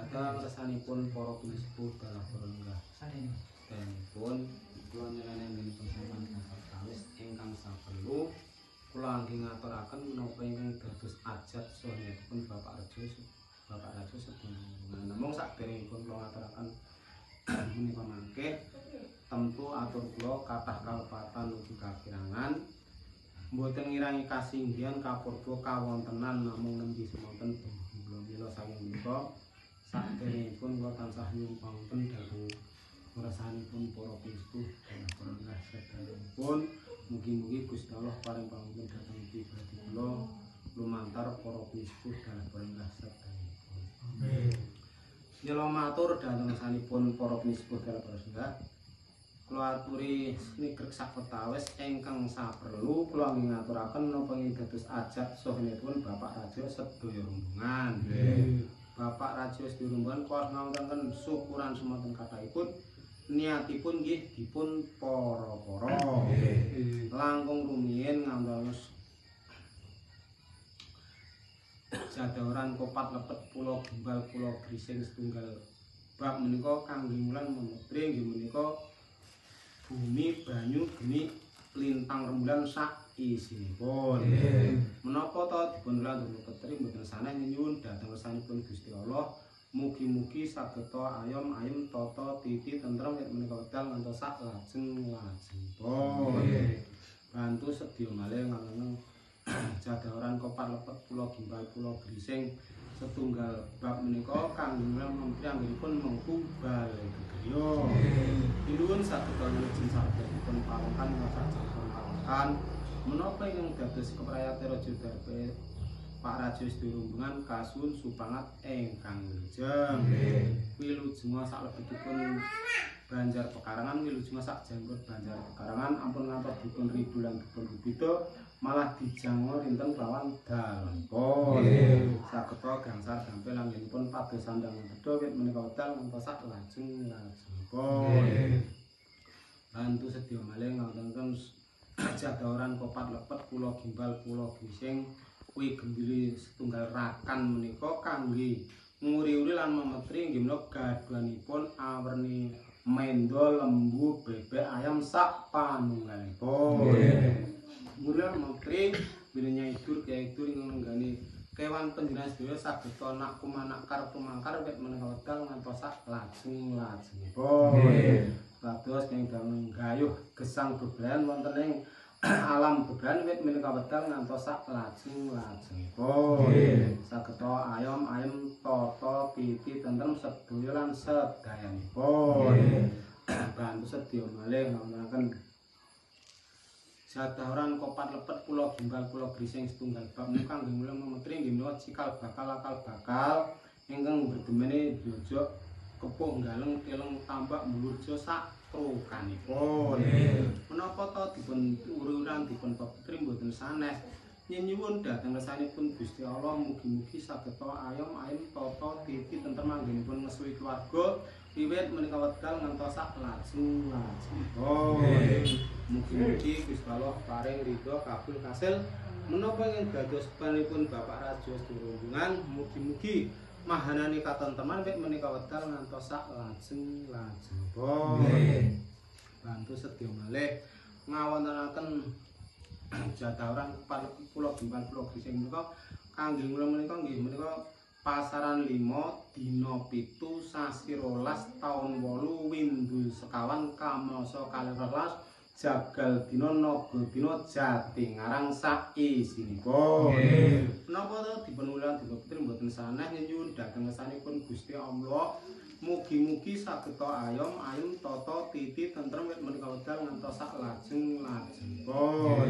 Dhateng resanipun para pinisepuh dalah para lenggah sedayanipun kula nyelenenipun sampeyan kawis ingkang saperlu kula angge ngaturaken menapa ingkang dados ajat saha niyatipun Bapak Rejo Bapak Rajo sedaya. Namung sakderengipun kula ngaturaken menika mangke tentu atur kula kathah kalepatan ugi kakirangan mboten ngirangi kasinggihan kapurba kawontenan namung nembe semonten kula mila saking menika sakderengipun kula tansah nyuwun pangapunten dhateng ngrasanipun para pinisepuh lan para lenggah sedayanipun. Mugi-mugi Gusti Allah paring pangapunten dhateng pribadi kula lumantar para pinisepuh lan para lenggah sedayanipun. Amin. Nyela matur dhateng ngrasanipun para pinisepuh lan para lenggah. Kula aturi snigrek sawetawis ingkang saperlu kula ngaturaken napa ing dados ajat saha niyatipun Bapak Raja sedaya rombongan. Bapak Raja sedaya rombongan kula ngawontenaken syukuran semonten kathahipun niatipun nggih dipun para-para. Langkung rumiyin ngawontenaken jadawaran kopat lepet pulo gimbal pulo grising setunggal bab menika kangge wulan memutri nggih menika bumi banyu geni lintang rembulan sak isinipun. Menapa ta dipun ulang petri mboten sanes nyuwun dhateng ngersanipun Gusti Allah mugi-mugi sageta ayom ayem tata titi tentrem yen menika wekdal ngantos sak lajeng-lajengipun. Bantu sedya malih ngawonten jadawaran kopat lepet pulo gimbal pulo grising setunggal bab menika kangge wulan menteri anggenipun mengku bale gegriya. Pinuwun saged wilujeng sagedipun pawongan sakjroning pawongan menapa ingkang dados keprayate Raja Darbe Pak Raja sedaya rombongan kasuwun supangat ingkang wilujeng. Wilujeng saklebetipun Banjar Pekarangan wilujeng sak janggut Banjar Pekarangan ampun ngantos dipun ridu lan dipun rubida malah dijango rinten kelawan dalonipun. Sageta gangsar gampil anggenipun pados sandang tedha wit menika wekdal ngantos sak lajeng-lajengipun. Bantu sedya malih ngawontenaken jadawaran kopat lepet pulo gimbal pulo grising kuwi gembili setunggal rakan menika kangge nguri-uri lan memetri nggih menika gaduhanipun awerni mendo lembu bebek ayam sak panunggalipun. Nguri lan memetri bilenya idur kiai idur ingkang nenggani kewan panjenengan sedaya sageta nak kumanakar tumangkar wit menika wekdal ngantos sak lajeng-lajengipun. Dados keng gayuh gesang bebrayan wonten ing alam bebrayan wit menika wekdal ngantos sak lajeng-lajengipun. Sageta ayom ayem tata titi tentrem sedaya lan sedayanipun. Bantu sedya malih ngawontenaken jadawaran kopat lepet pulo gimbal pulo grising setunggal bab menika kangge mulia memetri nggih menika cikal bakal akal bakal ingkang berdemene jojok kepuh galeng teleng tambak mulurjo sak trukanipun. Menapa ta dipun uri-uran dipun pepetri mboten sanes nyenyuwun dhateng ngersanipun Gusti Allah mugi-mugi sageta ayom ayem tata titi tentrem anggenipun ngesuwi keluarga wiwit menika wekdal ngantos sak lajeng-lajengipun. Mugi-mugi Gusti Allah paring ridho kabul kasil menapa ingkang dados panipun Bapak Raja sedaya rombongan mugi-mugi mahanani katentreman wit menika wekdal ngantos sak lajeng-lajengipun. Bantu sedya malih ngawontenaken jadawaran pulo gimbal pulo grising menika kangge kula menika nggih menika pasaran 5 dina 7 sasi 12 taun 8 windu sekawan kamasa kalih rolas jagal dina naga dina jati ngarang sak isinipun. Menapa ta dipun ulang dipun putri mboten sanes nyuwun dhateng ngersanipun Gusti Allah mugi-mugi sageta ayom ayem tata titi tentrem wit menika wekdal ngantos sak lajeng-lajengipun.